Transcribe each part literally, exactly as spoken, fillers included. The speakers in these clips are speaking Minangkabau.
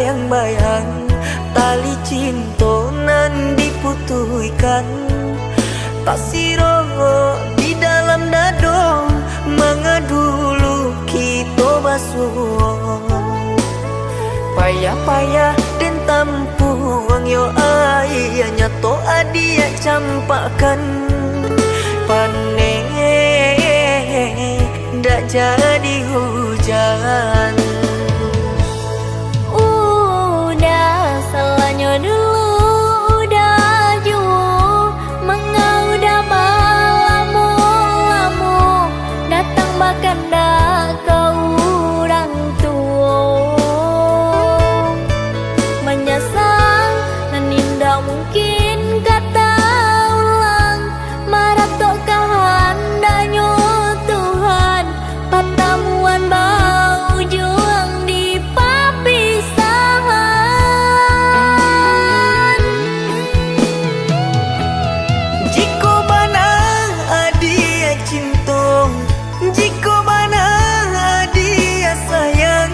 Bayang-bayang tali cinto nan diputuihkan, tasirok di dalam dado, manga dulu kito basuo. Payah-payah den tampuang yo aia, nyato adiak campakkan, paneh dak jadi hujan. Udah, salanyo dulu udah juo, manga udah balamo-lamo, datang bakandak ka urang tuo. Manyasal nan indak mungkin ka taulang, maratok kahandaknyo Tuhan, patamuan baujuang di papisahan. Jikok bana adiak cinto, jikok bana adiak sayang,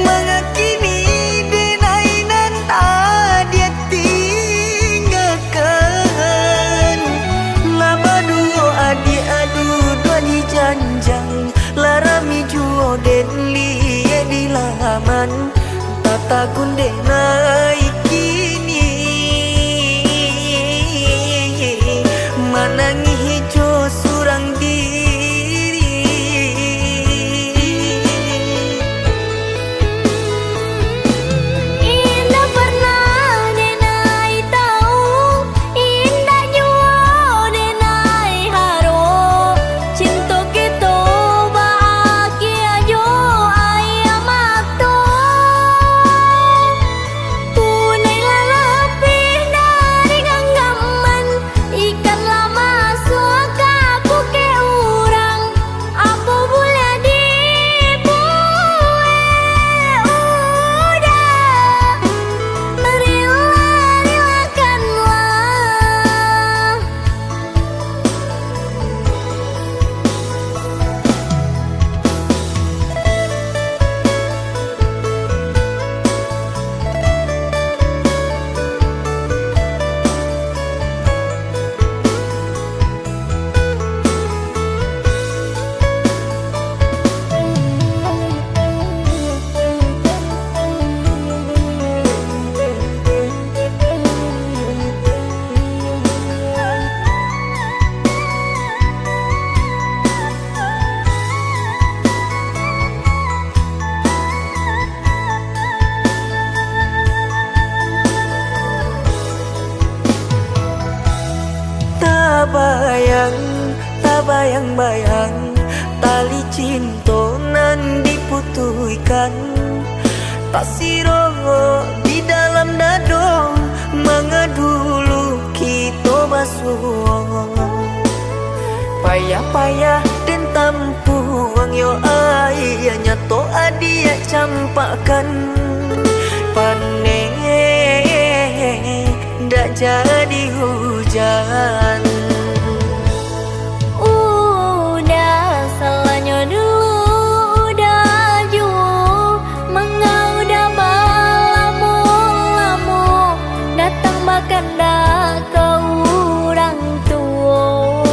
manga kini denai nan adiak tinggakan. Lah baduo adiak duduak di janjang, lah rami juo den liek di laman, tatagun denai kini, manangih jo surang diri. Indak parnah denai tau, indak juo denai harok, cinto kito baakia jo aia mato. Punai lah lapeh dari ganggaman, ikan lah masuak ka pukek urang. Apo buliah dibuek, udah, rila-rilakanlah. Tabayang, tabayang-bayang, tali cinto nan diputuihkan, tasirok di dalam dado, manga dulu kito basuo. Payah-payah den tampuang yo aia, nyato adiak campakkan, paneh dak jadi hujan. Udah, salanyo dulu udah juo, manga udah balamo-lamo, datang bakandak ka urang tuo.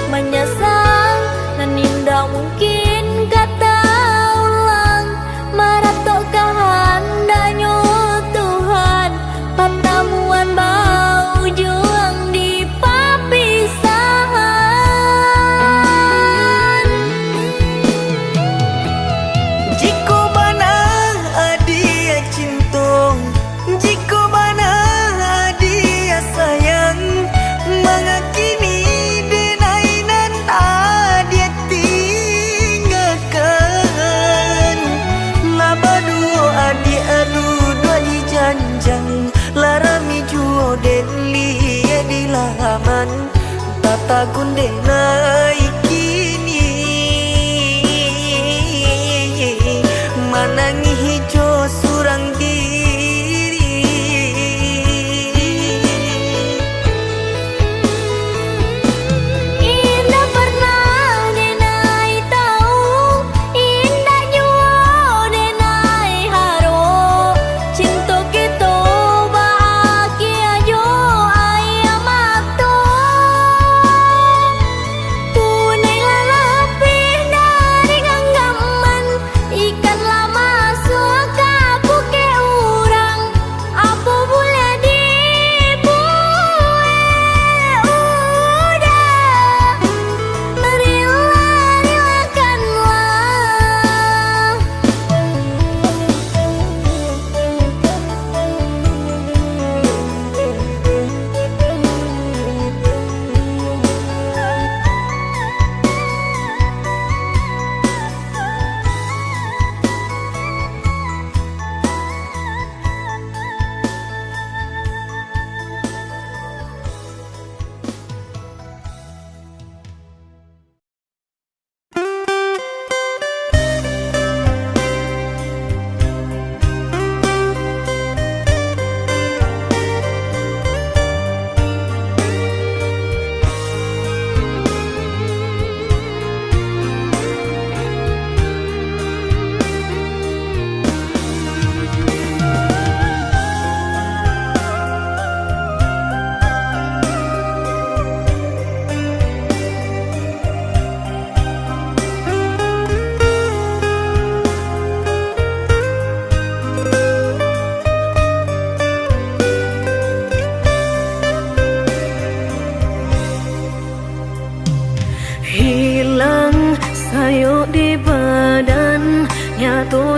Manyasal nan indak mungkin ka taulang, maratok kahandaknyo Tuhan, patamuan baujuang di papisahan. Jikok bana adiak cinto, jikok bana adiak sayang, manga kini denai nan adiak tinggakan. Lah baduo adiak duduak di janjang, lah rami juo den liek di laman. Tatagun denai kini, manangih jo surang diri. Indak parnah denai tau, indak juo denai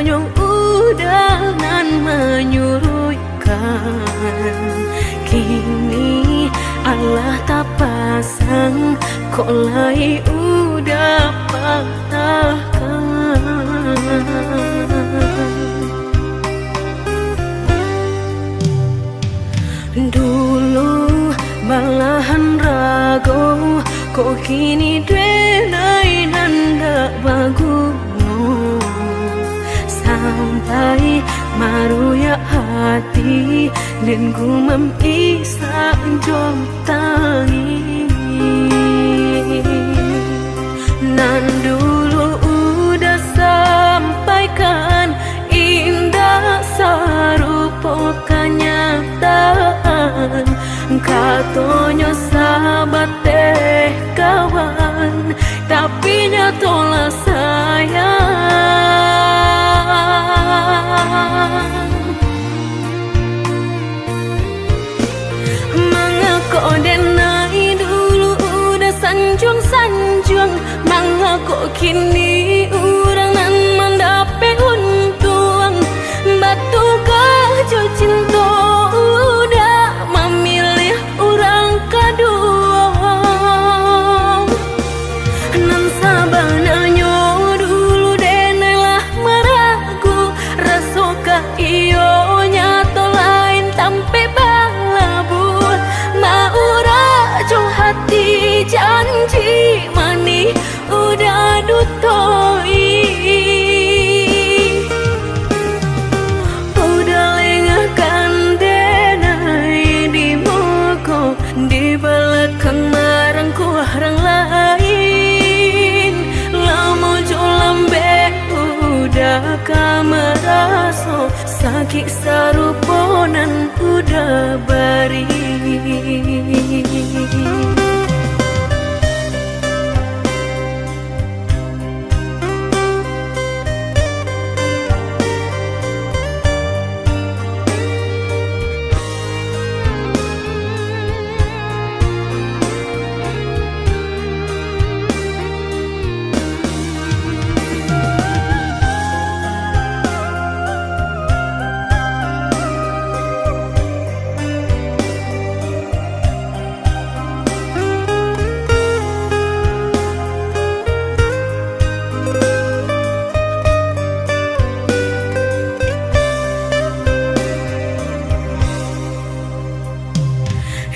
Uda nan manyuruikkan, kini alah tapasang, kok lai uda patahkan. Dulu balahan rago, kok kini denai nan dak baguno. Sampai maruyak hati, den gumam isak jo tangis. Nan dulu uda sampaikan, indak sarupo kanyataan. Katonyo sabateh kawan, tapi nyatolah sayang. Mangako denai dulu uda sanjuang-sanjuang? Mangako kini urang nan mandapek untuang? Batugah jo cinto uda mamiliah urang kaduo. Nan sabananyo dulu denai lah maragu, rasokah iyo nyato lain tampek balabuah? Maurak jo hati janji manih uda dutoi. Uda lengahkan denai di muko, di balakang marangkuah rang lain. Lamo jo lambek uda ka maraso, sakik sarupo nan uda bari.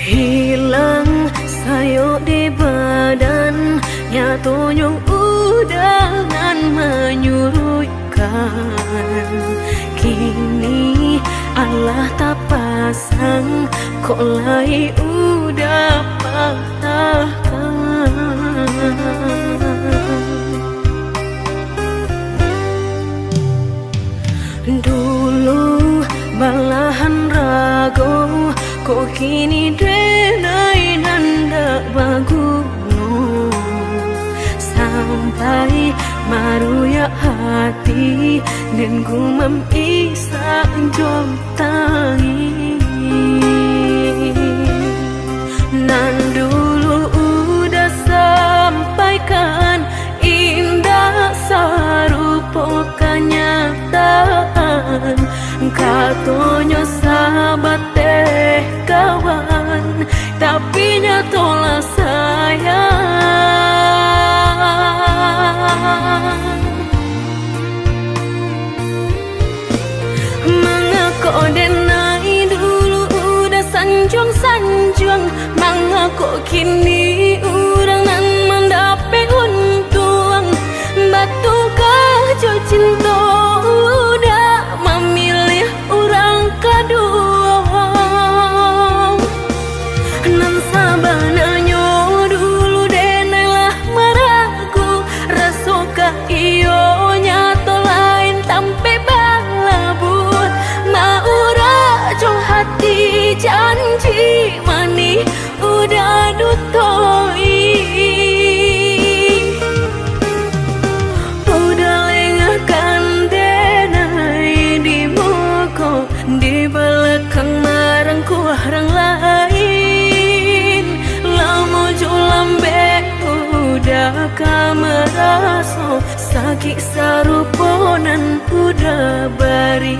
Hilang sayok di badan, nyatonyo uda nan manyuruikkan. Kini alah tapasang, kok lai uda patahkan. Dulu balahan rago, kok kini denai nan dak baguno. Sampai maruyak hati, den gumam isak jo tangis. Nan dulu uda sampaikan, indak sarupo kanyataan. Katonyo sabateh kawan, tapi nyatolah sayang. Mangako denai dulu uda sanjuang-sanjuang? Mangako kini urang nan mandapek untuang? Batugah jo cinto uda mamiliah urang kaduo. Nan sabananyo dulu denai lah maragu, rasokah iyo nyato lain tampek balabuah? Maurak jo hati janji manih uda dutoi. Uda lengahkan denai di muko, di balakang marangkuah rang lain. Lamo jo lambek uda ka maraso, sakik sarupo nan uda Bari.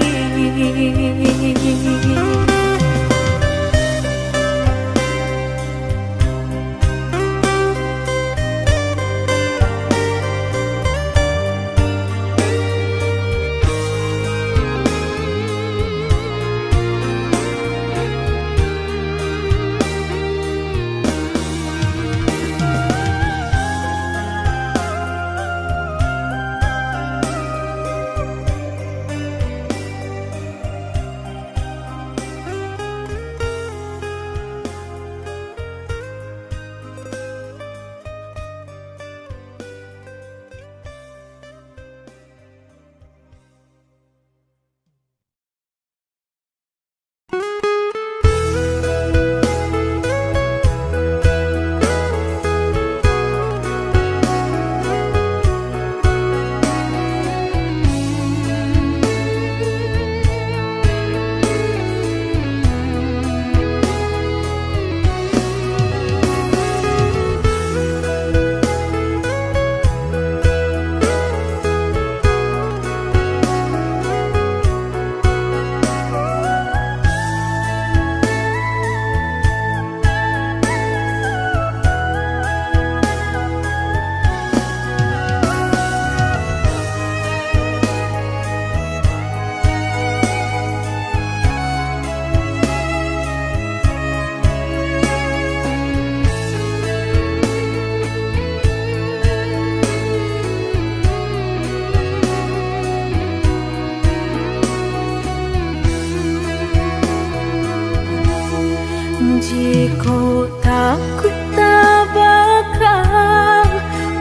Jikok takuik tabaka,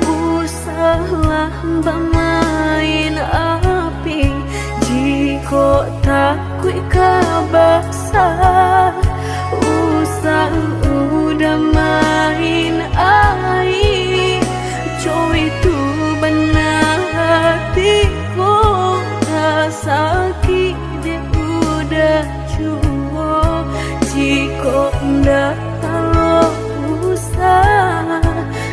usahlah bamain api. Jikok takuik ka basa, usah udah main aia. Cuy tu bana hati ko, ka sakik dek udah juo. Jikok ndak talok usah,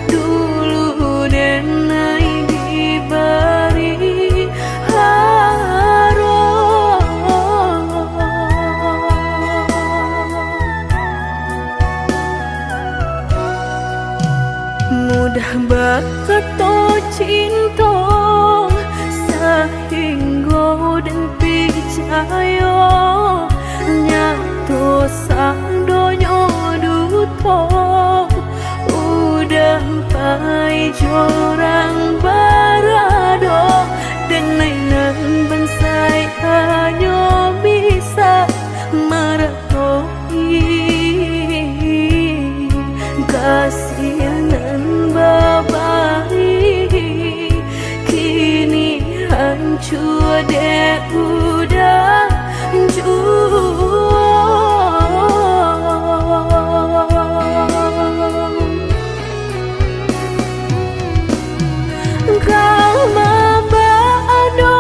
dulu denai dibari haro. Mudah bakato cinto, sahinggo den picayo. Nyato sadonyo duto, udah pai jo urang barado. Denai nan bansaik hanyo bisa mara- Kasian nan babari, kini hancua dek udah juo. Ka mambado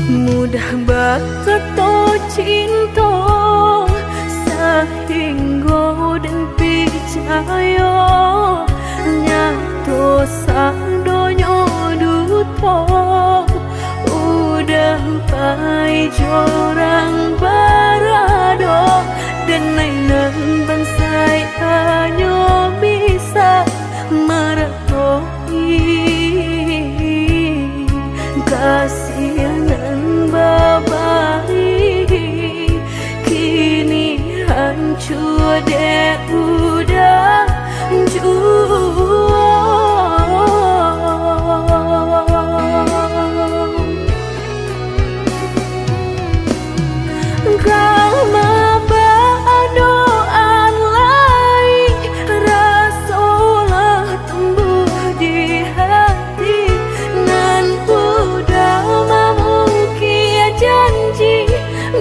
Mudah bakato cinto, sahinggo den picayo, nyato sadonyo duto. Udah pai jo urang barado, denai nan bansaik hanyo bisa marato. Kasih nan babari, kini hancua dek udah juo. Ka mabadoan lai, raso lah tumbuah di hati, nan udah mamukik janji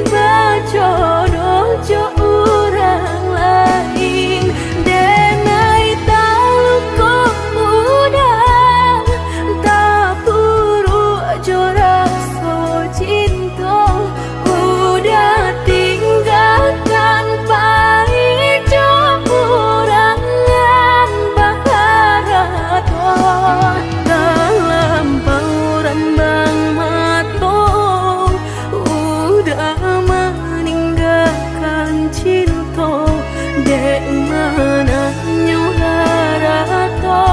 bajodoh jo urang lain. Denai taluko udah, tapuruak jo raso cinto, udah tinggakan pai jo urang nan baharato. Dalam paurambang mato, udah maninggakan cinto, dek mananyo harato,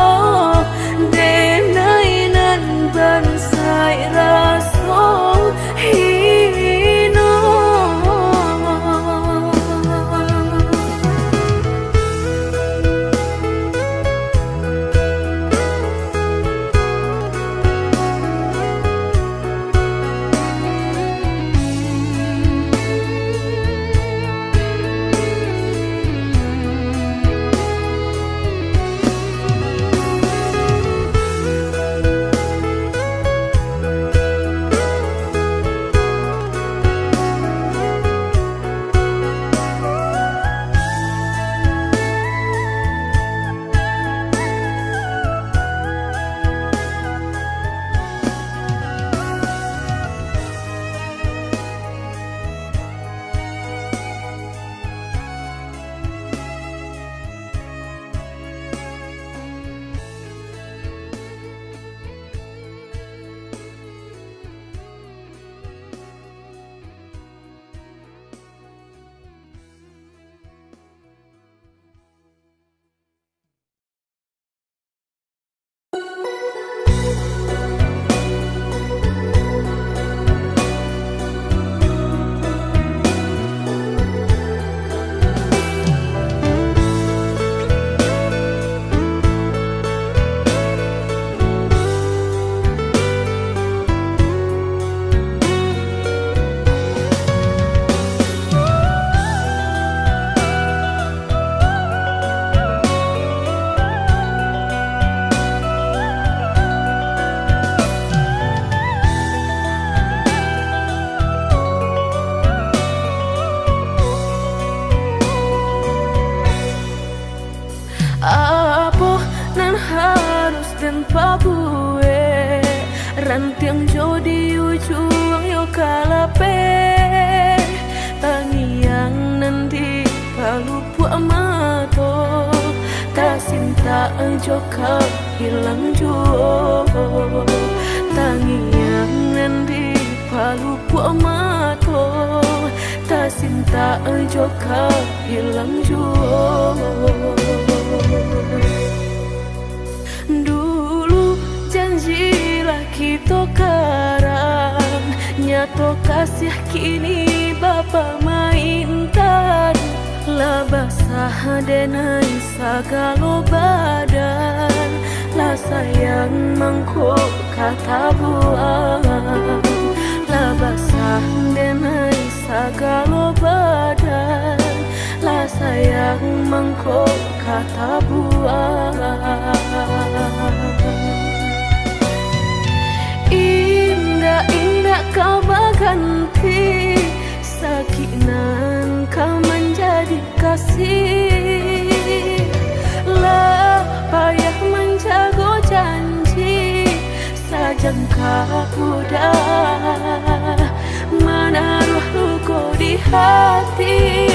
denai nan bansaik raso hino. Apo nan harus den pabuek? Rantiang jo di ujuang yo ka lapeh, tangiang nan di palupuak mato, tasintak jo ka ilang juo. Tangiang nan di palupuak mato, tasintak jo ka ilang juo. Dulu janji lah kito karang, nyato kasiah kini bapamaintan. Lah basah denai sagalo badan, lah sayang mangko ka tabuang. Lah basah denai sagalo badan, lah sayang mangko ka tabuang. Indak-indak ka baganti, sakik nan ka manjadi kasih. Lah payah manjago janji, sajangka udah hati.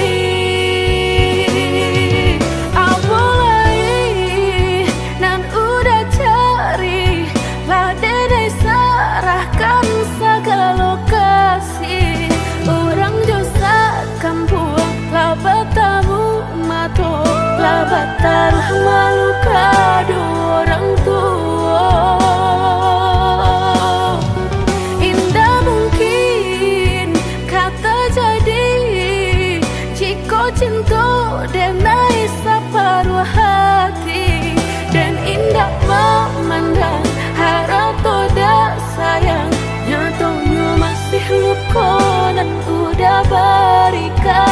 Apo lai nan Uda cari, lah denai sarahkan sagalo kasih. Urang jo sakampuang lah batamu mato, lah bataruah malu kado urang tuo. Indak mungkin ka tajadi, jikok cinto denai saparuah hati. Den indak mamandang harato dak sayang, nyatonyo masih luko nan Uda barikan.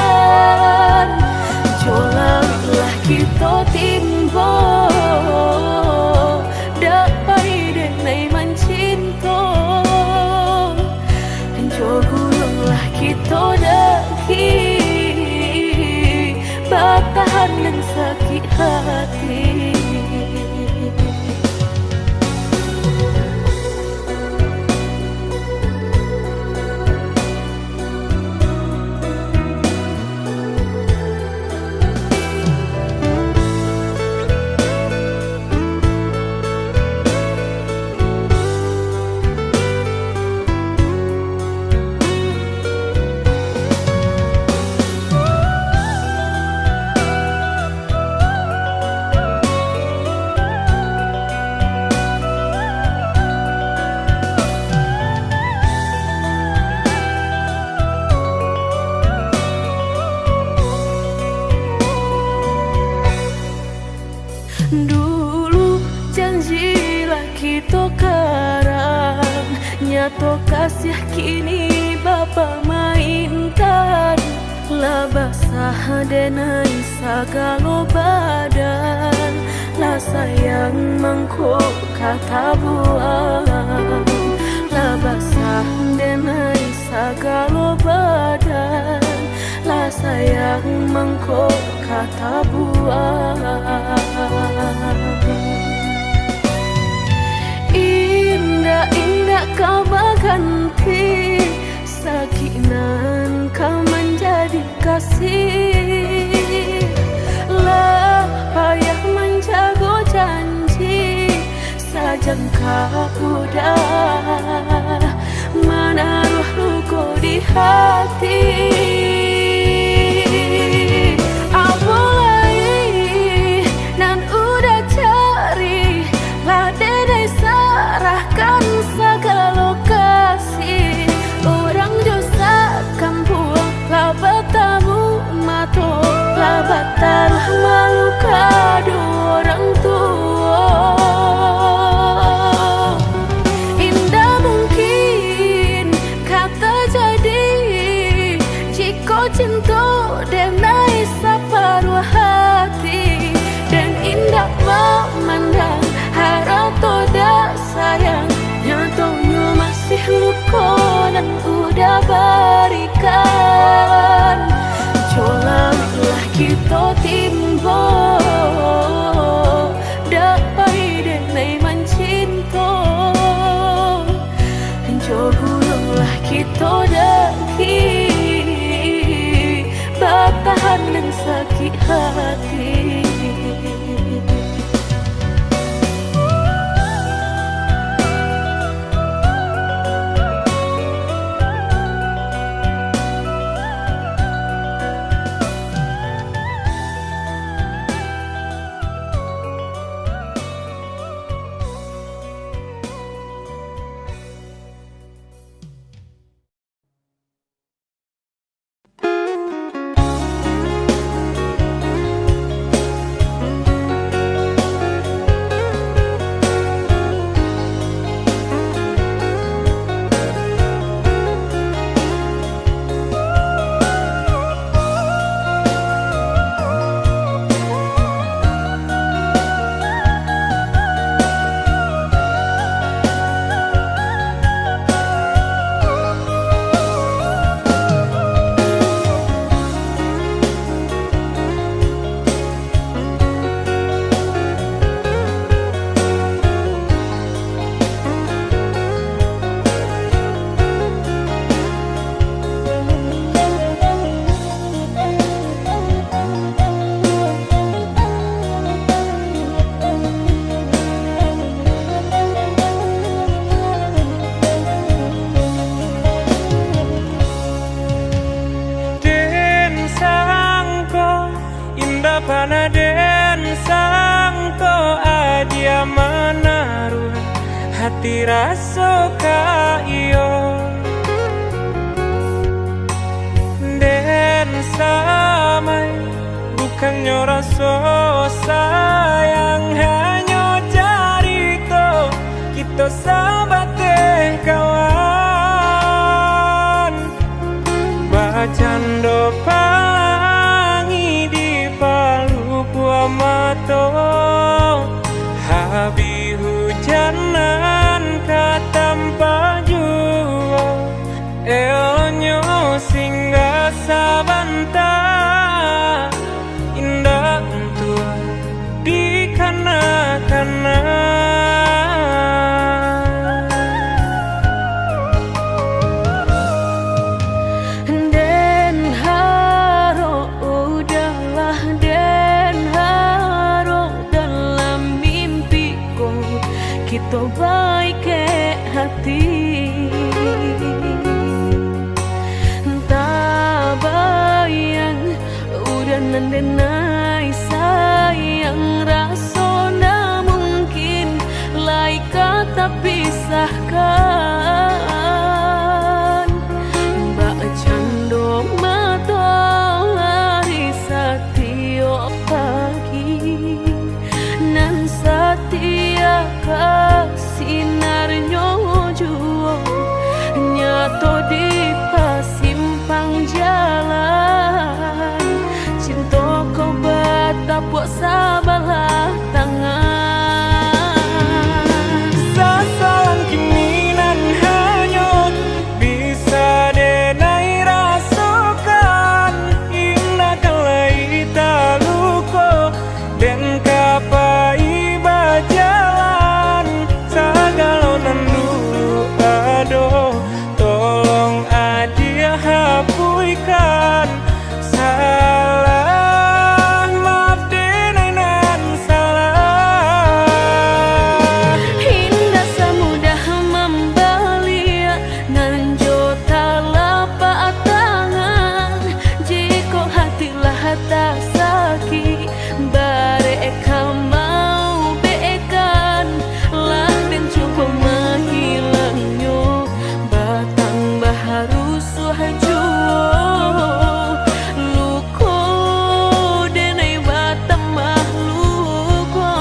Jolanglah kito timbo, dak pai denai mancinto. Jo gulunglah kito daki, batahan nan sakik hati. Dulu janji lah kito karang, nyato kasiah kini bapamainkan. Lah basah denai sagalo badan, lah sayang mangko ka tabuang. Lah basah denai sagalo badan, lah sayang mangko ka tabuang. Indak-indak ka baganti, sakik nan ka manjadi kasih. Lah payah manjago janji, sajangka Uda manaruah luko di hati. Apo lai nan Uda cari, lah denai sarahkan sagalo kasih. Urang jo sakampuang lah batamu mato, lah bataruah malu kado urang tuo. Indak mungkin ka tajadi, jikok cinto denai saparuah hati. Den indak mamandang harato dak sayang, nyatonyo masih luko nan Uda barikan. Jolanglah kito timbo, dak pai denai mancinto. Jo gulunglah kito daki, batahan nan sakik hati. Raso ka iyo den samai, bukannyo raso sayang, hanyo carito kito sabateh kawan. Bacando palangi di palupuah mato, habih hujan nan ka tampak juo. Eloknyo singgah sabanta, indak untuak dikana-kana. Den harok, udahlah, den harok, dalam mimpi ko kito baikek hati. Tabayang, udah nan denai sayang, raso ndak mungkin lai ka tapisahkan. Bacando matoari satiok pagi, nan satia ka sinarnyo juo, nyato di pasimpang jalan. Cinto ko batapuak sabalah tangan. Sasalang kini nan hanyut, bisa denai rasokan, indak ka lai taluko. Den ka pai bajalan, sagalo nan dulu ado, tolong adiak hapuihkan. Salah, maaf denai nan salah. Indak samudah mambaliak nan jo talapak tangan. Jikok hati lah tasakik, barek ka maubekan, lah den cubo mahilangnyo, batambah rusuah juo, luko denai batambah luko.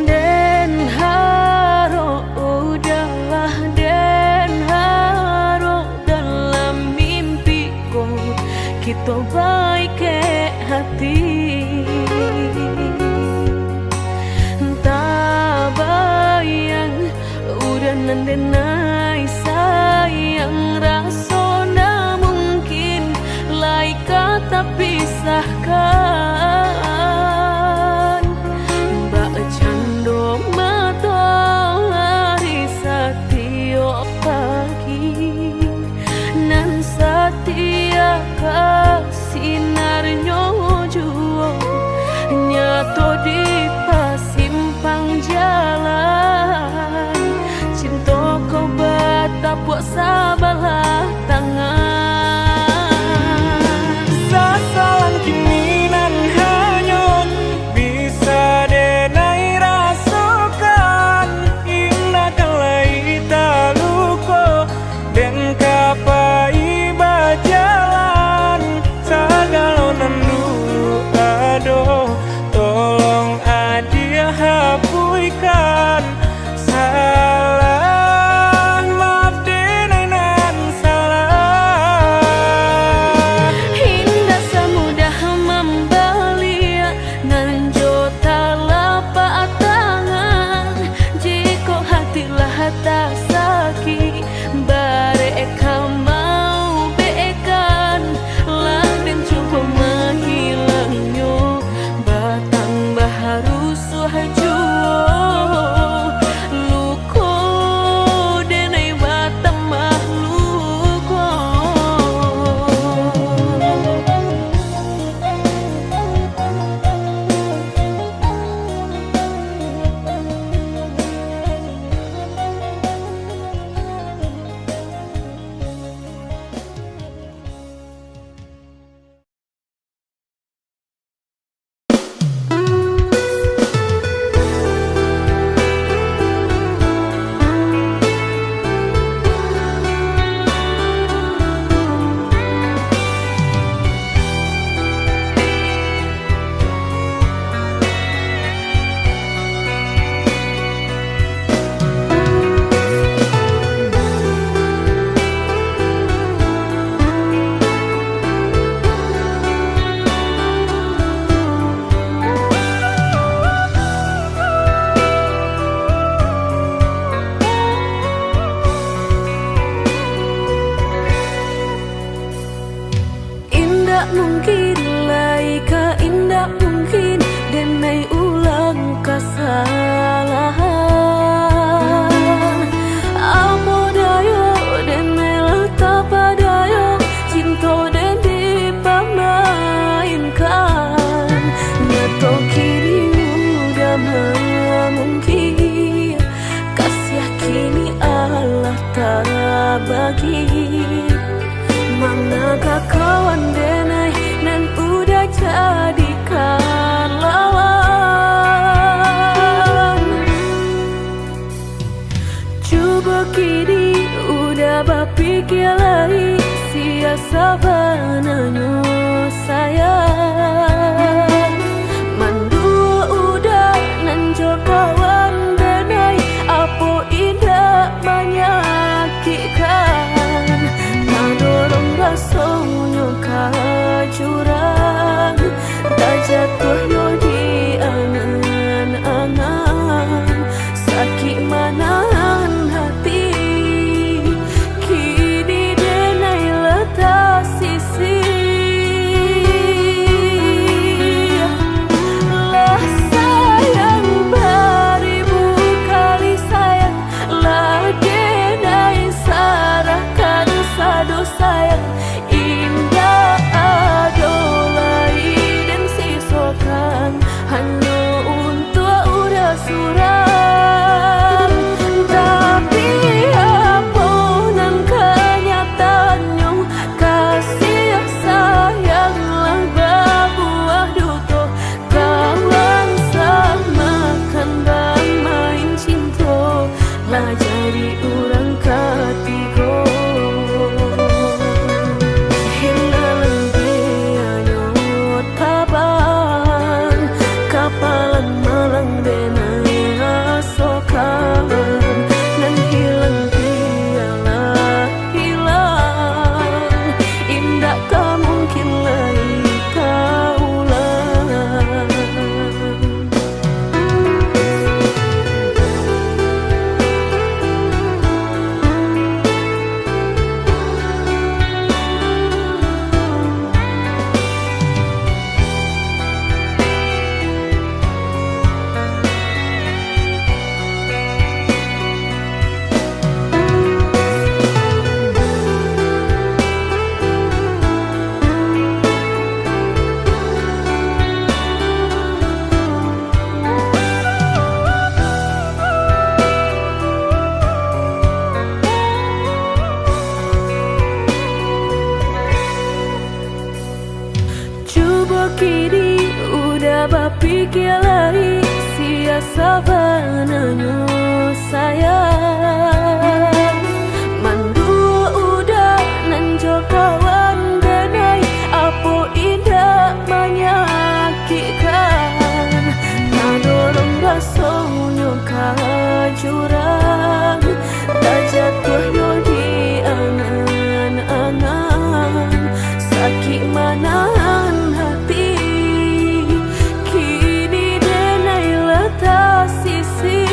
Den harok, udahlah, den harok, dalam mimpi ko kito baikek hati. Tabayang, udah nan denai sayang, raso ndak mungkin lai ka tapisahkan. Bak cando matoari satiok pagi, nan satia ka sinarnyo juo, nyato di pasimpang jalan, cinto ko batapuak sabalah tangan. Sasalang kini nan hanyut, bisa denai rasokan, indak ka lai taluko, den ka pai bajalan, sagalo nan dulu ado, tolong adiak hapuihkan. Mungkin lai ka indak mungkin, denai ulang kasalahan. Apo dayo, denai lah tapadayo, cinto den dipamainkan. Nyato kini udah mamungkir, kasiah kini alah tabagi. Manakah kawan denai nan udah jadikan lawan? Cubo kini udah bapikia lai, sia sabananyo sayang. Manduo udah nan jo kawan denai, apo indak manyakikkan. Tadorong rasonyo ka jurang, tajatuah yo di angan-angan. Sakik manahan hati, kini denai lah tasisih. Lah sayang baribu kali sayang, lah denai sarahkan sado sayang. Indak ado lai den sisokan, hanyo untuak urang surang. Tapi apo nan kanyataannyo, kasiah sayang lah babuah duto. Kawan samakan bamain cinto, lah jadi urang katigo. Hilang dianyo taban, kapalan malang denai rasokan. Nan hilang bialah hilang, indak ka mungkin lai ka ulang. Cubo kini udah bapikia lai, sia sabananyo sayang. Manduo udah nan jo kawan denai, apo indak manyakikkan. Tadorong rasonyo ka jurang, tajatuah yo di angan-angan. Sakik manahan hati, kini denai lah tasisih.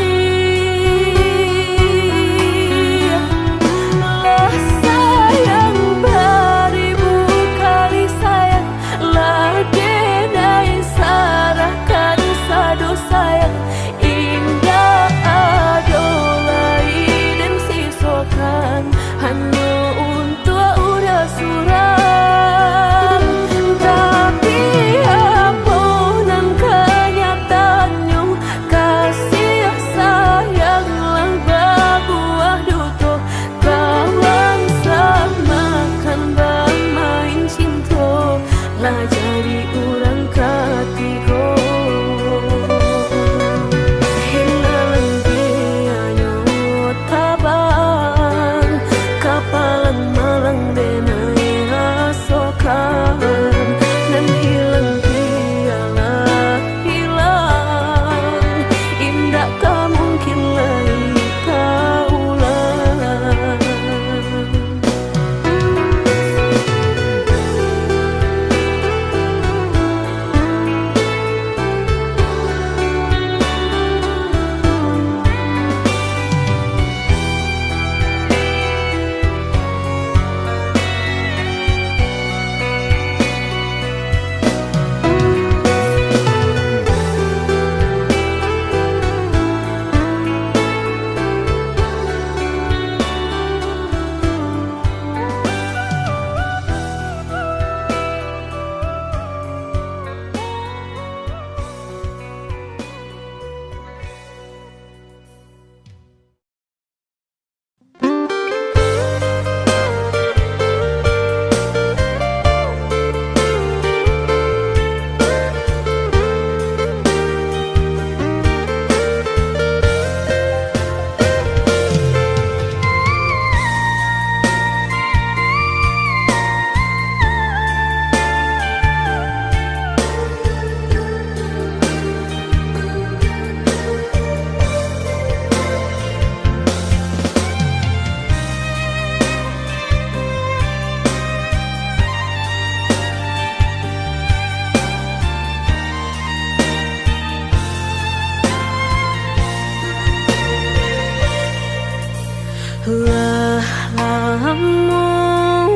Lamo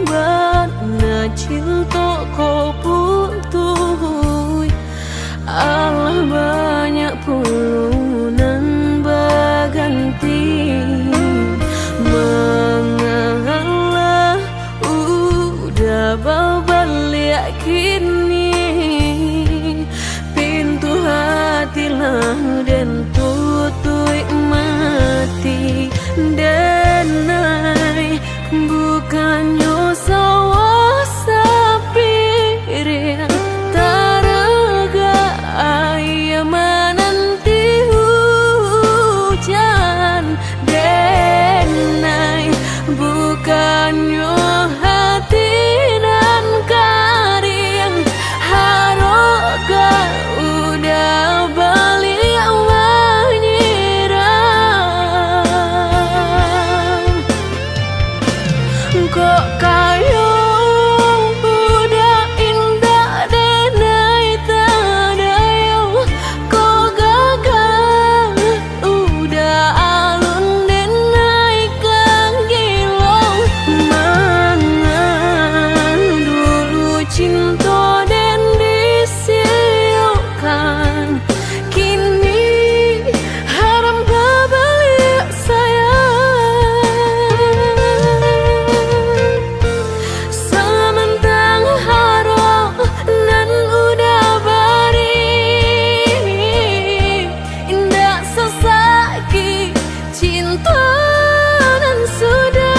bana cinto ko putuih, alah banyak pulo nan baganti. Mangalah uda babaliak kini, pintu hati lah den tutuik mati. Denai, bukannyo sawah sapiring, taragak aia mananti hujan. Denai, bukannyo hati nan kariang, harok ka uda baliak manyirang. Kok kayo budak indak denai tadayang, kok gagah uda alun denai ka gilo. Mangan dulu cinto den disiokkan, kini haram babaliak sayang. Samantang harok nan uda bari, indak sasakik cinto nan sudah.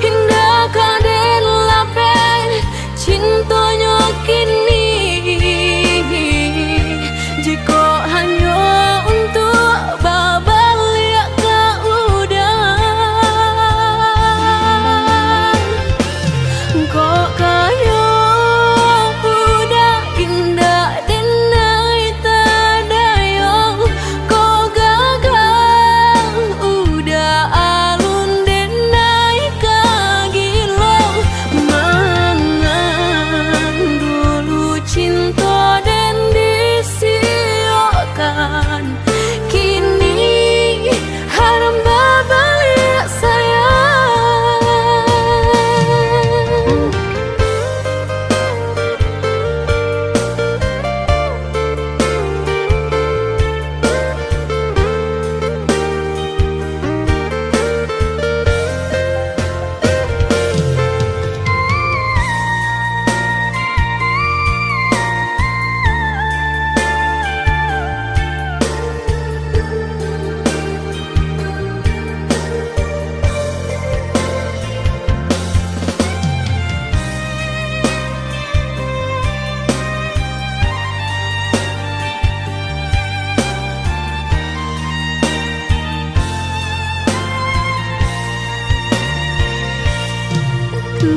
Indak ka den lapeh cintonyo kini, jikok hanyo untuak babaliak ka uda. Kok kayo budak indak denai tadayang, kok gagah uda alun denai ka gilo. Mangan dulu cinto den disiokkan, kini haram babaliak sayang.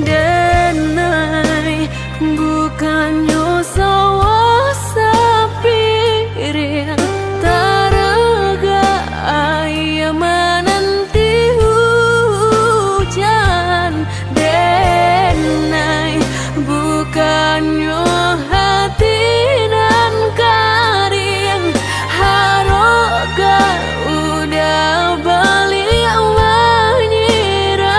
Denai, bukannyo sawah sapiring, taragak aia mananti hujan. Denai, bukannyo hati nan kariang, harok ka uda baliak manyirang.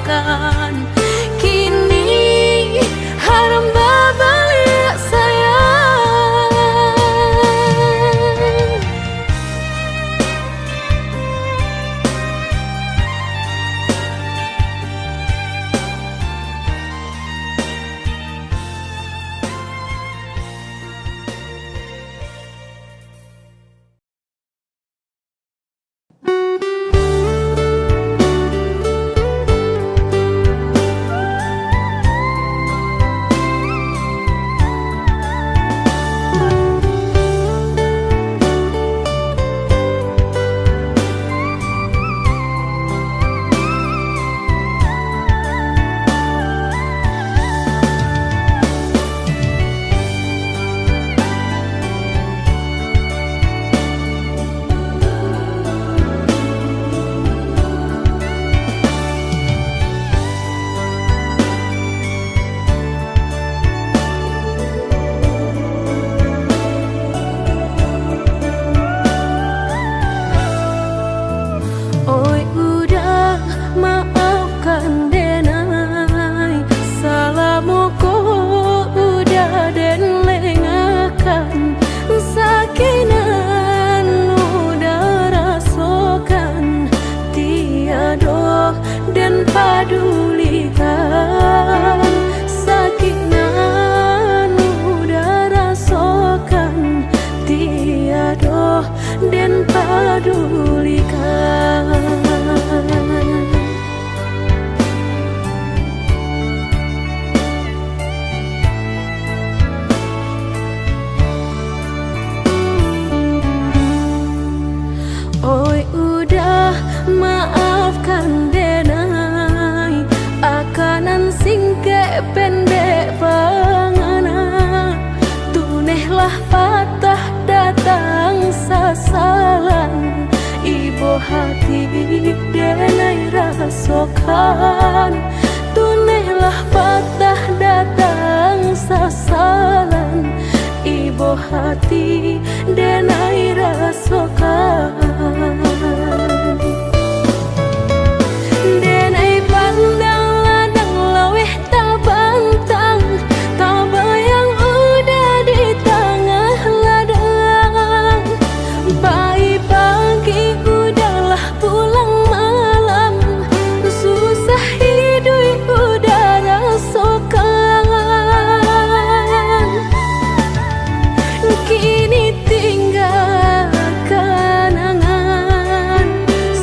Kan kini hamba baliak sayang. Oi udah, maafkan den ai, salamo ko udah den lengahkan, sakik nan udah rasokan, tiado den padulikan, sakik nan udah rasokan, tiado den padulikan. Oi udah, maafkan den ai, aka nan singkek pendek pangana, tunehlah patah datang sasalan, ibo hati den ai rasokan, tunehlah patah datang sasalan, ibo hati den ai rasokan. Den ai pandang ladang laweh tabantang, tabayang udah di tangah ladang. Pai pagi udahlah pulang malam, susah iduik udah rasokan. Kini tingga kanangan,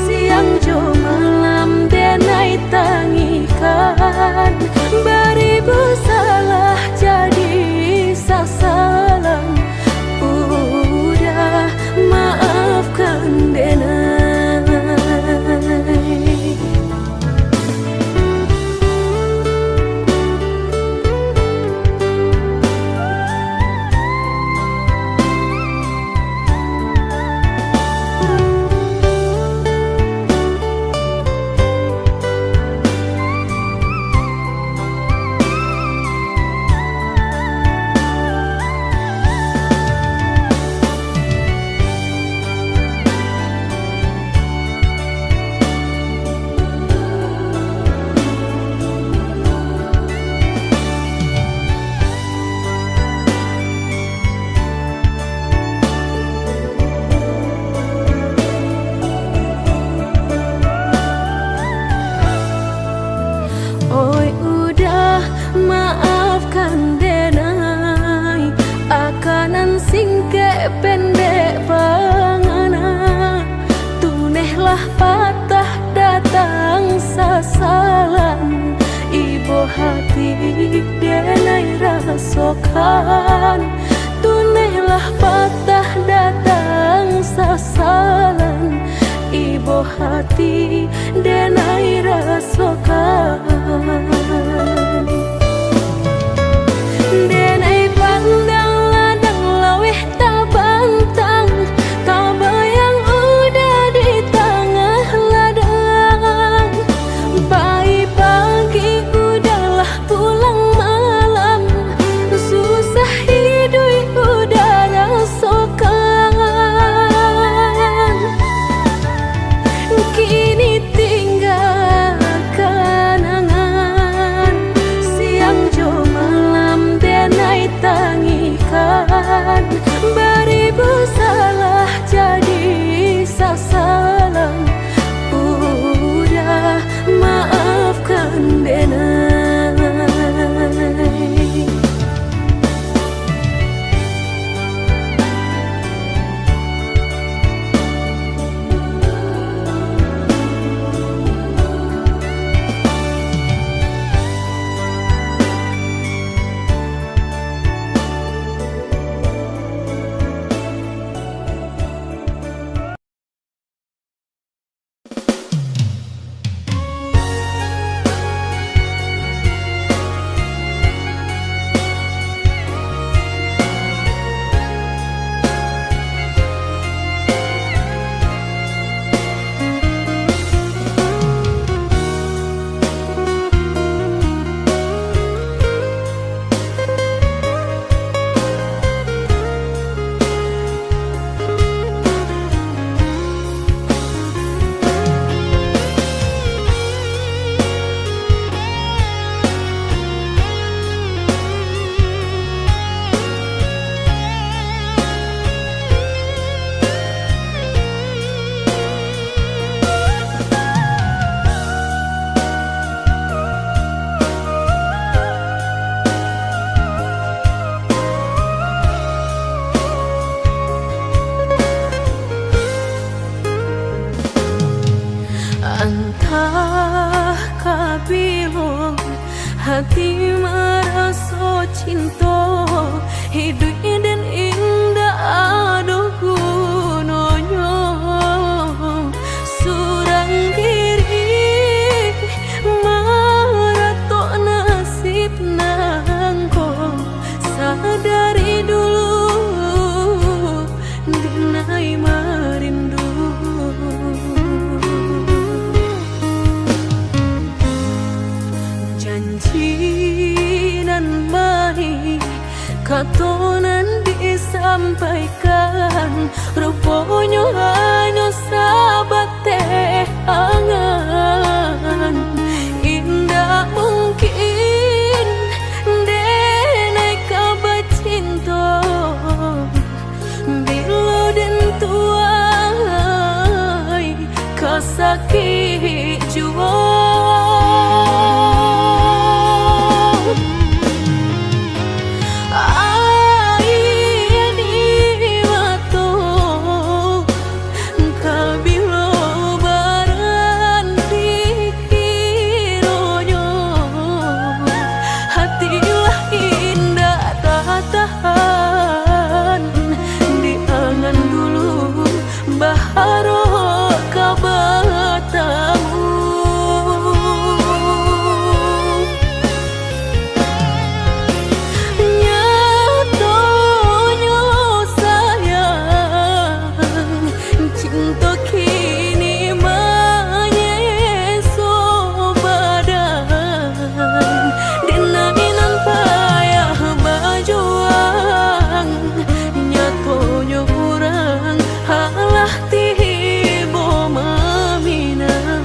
siang jo malam den ai tangikan, baribu salah jadi sasalan, udah maafkan den ai. Oi udah, maafkan den ai, aka nan singkek pendek pangana, tunehlah patah datang sasalan, ibo hati den ai rasokan, tunehlah patah datang sasalan, ibo hati den ai rasokan. Den ai pandang ladang laweh tabantang, tabayang udah di tangah ladang. Pai pagi udahlah pulang malam, susah iduik udah rasokan. Kini tingga kanangan, Ati maraso cinto, iduik den indak ado gunonyo. Surang diri maratok nasib nangko, sadari dulu dinai marindu. Janji nan maih, kato nan disampaikan, ruponyo hanyo sabateh angan. Indak mungkin denai ka bacinto, bilo den tuai ka sakik juo. Aia di mato, ka bilo baranti kironyo, hati lah indak tatahan, di angan dulu baharok ka batamu. Nyatonyo sayang, cinto kini manyeso badan. Denai nan payah bajuang, nyatonyo urang alah tibo maminang.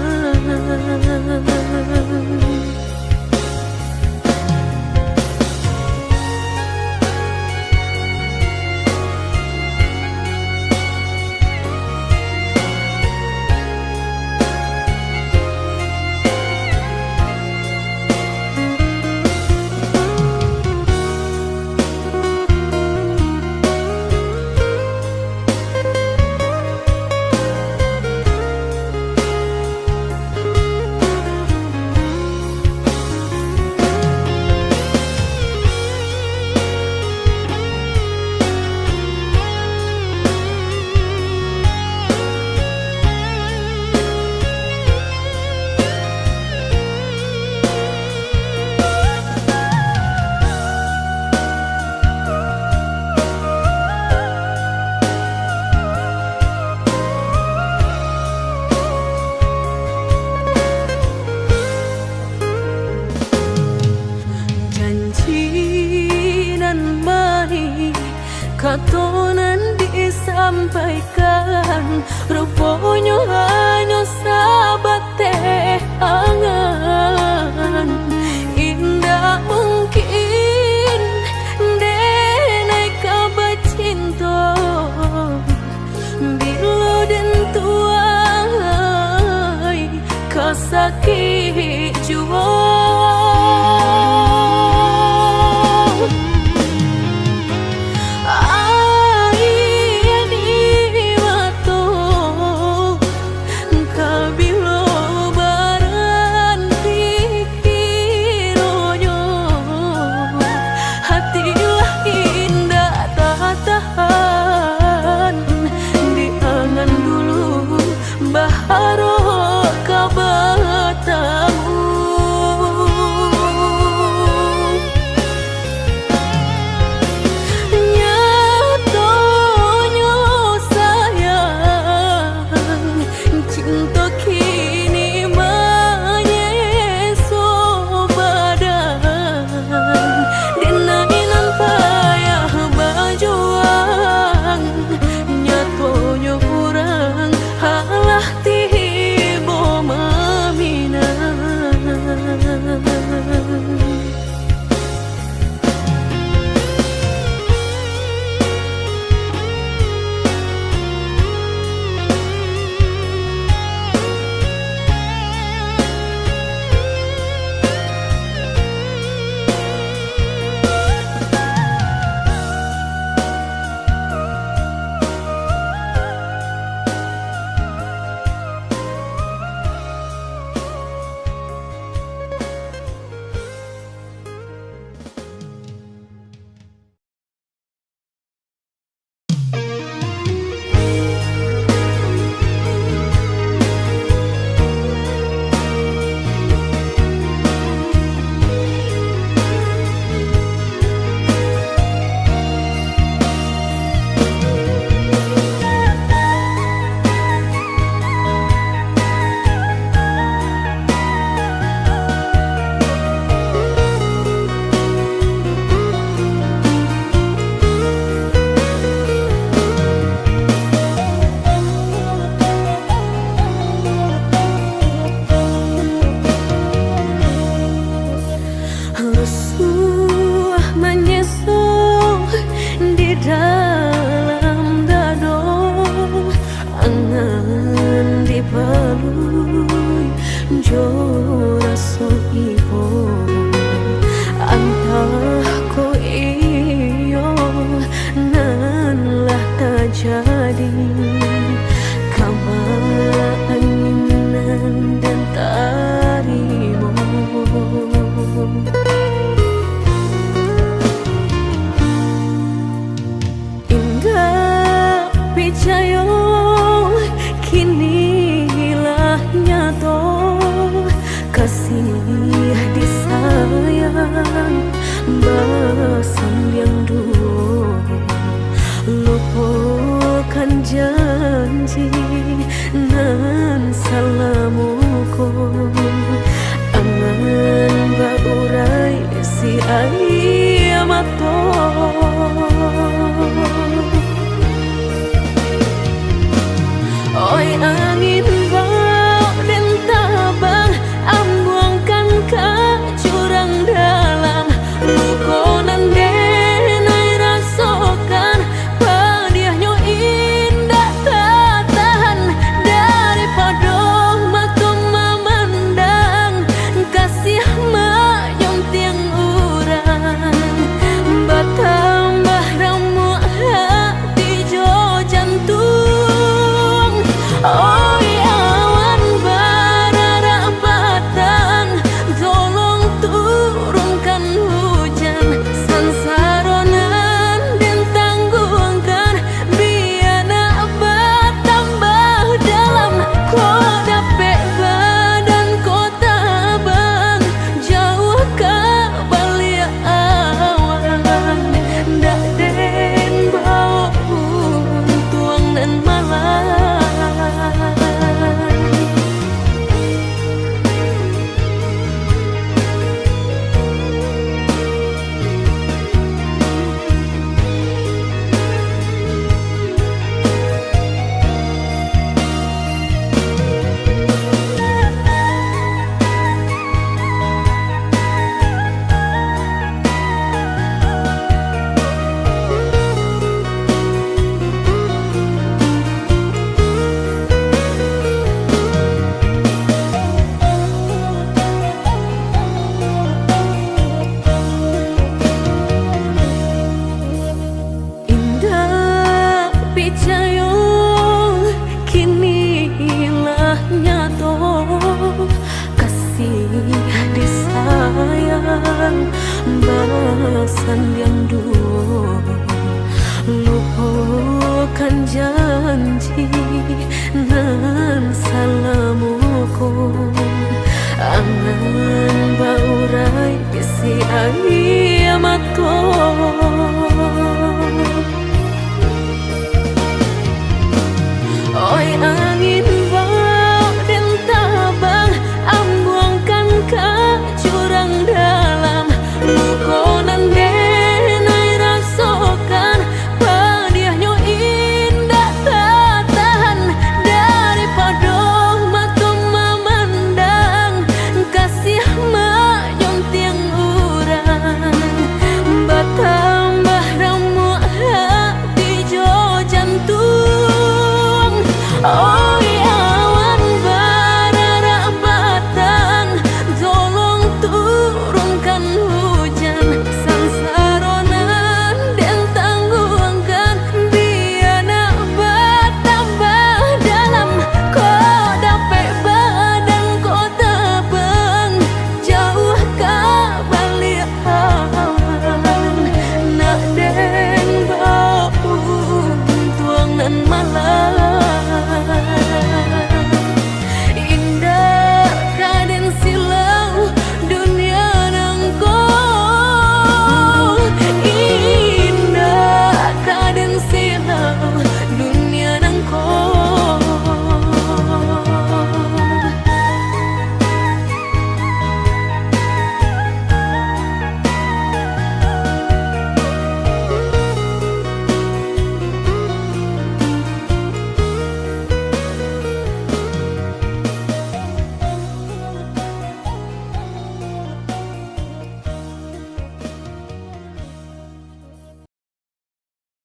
Janji nan maih, kato nan disampaikan, ruponyo hanyo sabateh angan. Indak mungkin denai ka bacinto, bilo den tuai ka sakik juo. Aia di mato, ka bilo baranti Oi angin bau den tabang, ambuangkan ka jurang dalam. Luko nan den ai rasokan, padiahnyo indak tatahan, daripado mato mamandang, kasiah ma- Nyontiang urang, batambah ramuak hati jo jantuang. Oi awan bararak patang, tolong turunkan hujan, sansaro nan den tangguangkan, bia nak batambah dalam. Kok dapek badan ko tabang, jauah ka baliak awan, ndak den bao untuang nan malang. Indak picayo, kini lah nyato, kasih disayang basandiang duo. Lupokan janji nan salamo ko, angan baurai bisi aia